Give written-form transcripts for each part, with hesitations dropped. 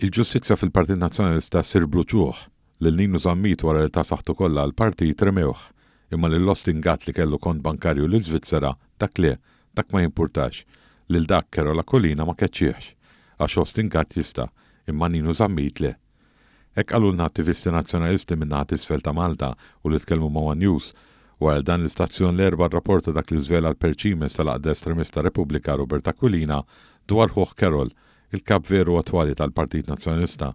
Il-ġustizzja fil-Partit Nazzjonalista ssir bl-uċuħ. Lil Ninu Zammit wara li ta saħħtu kollha għall-partit remewh. Imma lil Austin Gatt li kellu kont bankarju l-Iżvizzera, dak le, dak ma jimpurtax. Lil dak Karol Aquilina ma keċċiehx. Għax Austin Gatt jista', imma Ninu Zammit le. Hekk qalulna attivisti Nazzjonalisti min-naħa t'isfel ta' Malta u li tkellmu ma' one News wara li dan l-istazzjon l-Erbgħa rrapporta dak li żvela l-perċimes tal-għaqda estremista Repubblika Robert Aquilina dwar ħuh Karol il-Kap veru attwali tal-Partit Nazzjonalista.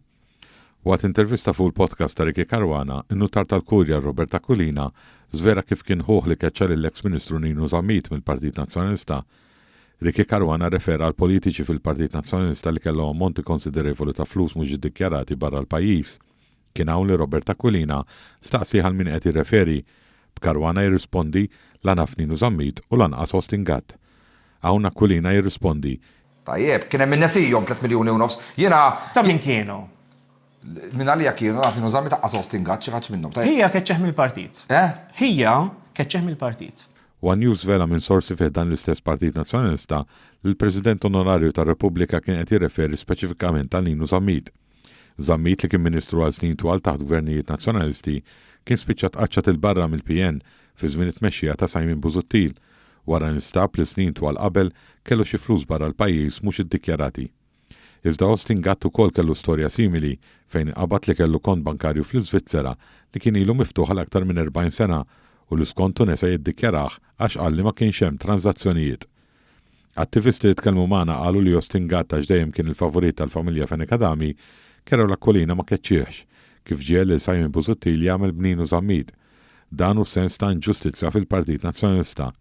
Waqt intervista fuq il-podcast ta' Ricky Caruana, in-Nutar tal-Kurja Robert Aquilina żvela kif kien ħuh li keċċa lill-eks Ministru Ninu Zammit mill-Partit Nazzjonalista. Ricky Caruana rrefera għal politiċi fil-Partit Nazzjonalista li kellhom ammonti konsiderevoli ta' flus mhux iddikjarati barra l-pajjiż. Kien hawn li Robert Aquilina staqsieh għal min qed jirreferi, b'Caruana jirrispondi la naf Ninu Zammit u lanqas Austin Gatt. Hawn Aquilina jirrispondi. Tajjeb, kien hemm min nesihom 3 miljuni u nofs. Jiena. Ta' min kienu? Minn għalija kienu, naf Ninu Zammit aqqas Austin Gatt, xi ħadd minnhom. Tajjeb. Ħija keċċeħ mill-partit. Eh? Ħija keċċeħ mill-partit. One News żvela minn sorsi fi ħdan l-istess Partit Nazzjonalista li l-President Onorarju tar-Repubblika kien qed jirreferi speċifikament għal Ninu Zammit. Zammit li kien Ministru għal snin twal taħt gvernijiet Nazzjonalisti kien spiċċa tqaċċat 'il barra mill-PN fi żmien it-tmexxija ta' Simon Busuttil wara li nstab li snin twal qabel kellu xi flus barra l-pajjiż mhux iddikjarati. Iżda Austin Gatt ukoll kellu storja simili fejn inqabad li kellu kont bankarju fl-Iżvizzera li kien ilu miftuħ għal aktar minn 40 sena u li skontu nesa jiddikjarah għax qal li ma kienx hemm tranżazzjonijiet. Attivisti li tkellmu magħna qalu li Austin Gatt għax dejjem kien il-favorit tal-familja Fenech Adami, Karol Aquilina ma keċċiehx, kif ġiegħel lil Simon Busuttil jagħmel b'Ninu Zammit. Dan hu s-sens ta' inġustizzja fil-Partit Nazzjonalista.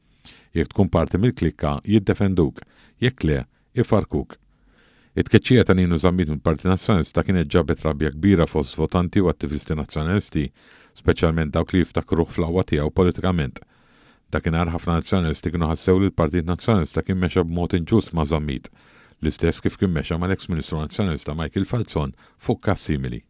Jekk tkun parti mill-klikka, jiddefenduk. Jekk le, ifarrkuk. It-tkeċċija ta' Ninu Zammit mill-Partit Nazzjonalista kienet ġabet rabja kbira fost votanti u attivisti Nazzjonalisti, speċjalment dawk li jiftakruh fl-aqwa tiegħu politikament. Dakinhar ħafna Nazzjonalisti kienu ħassew li l-Partit Nazzjonalista kien mexa b'mod inġust ma' Zammit, l-istess kif kien mexa mal-eks Ministru Nazzjonalista Michael Falzon fuq każ simili.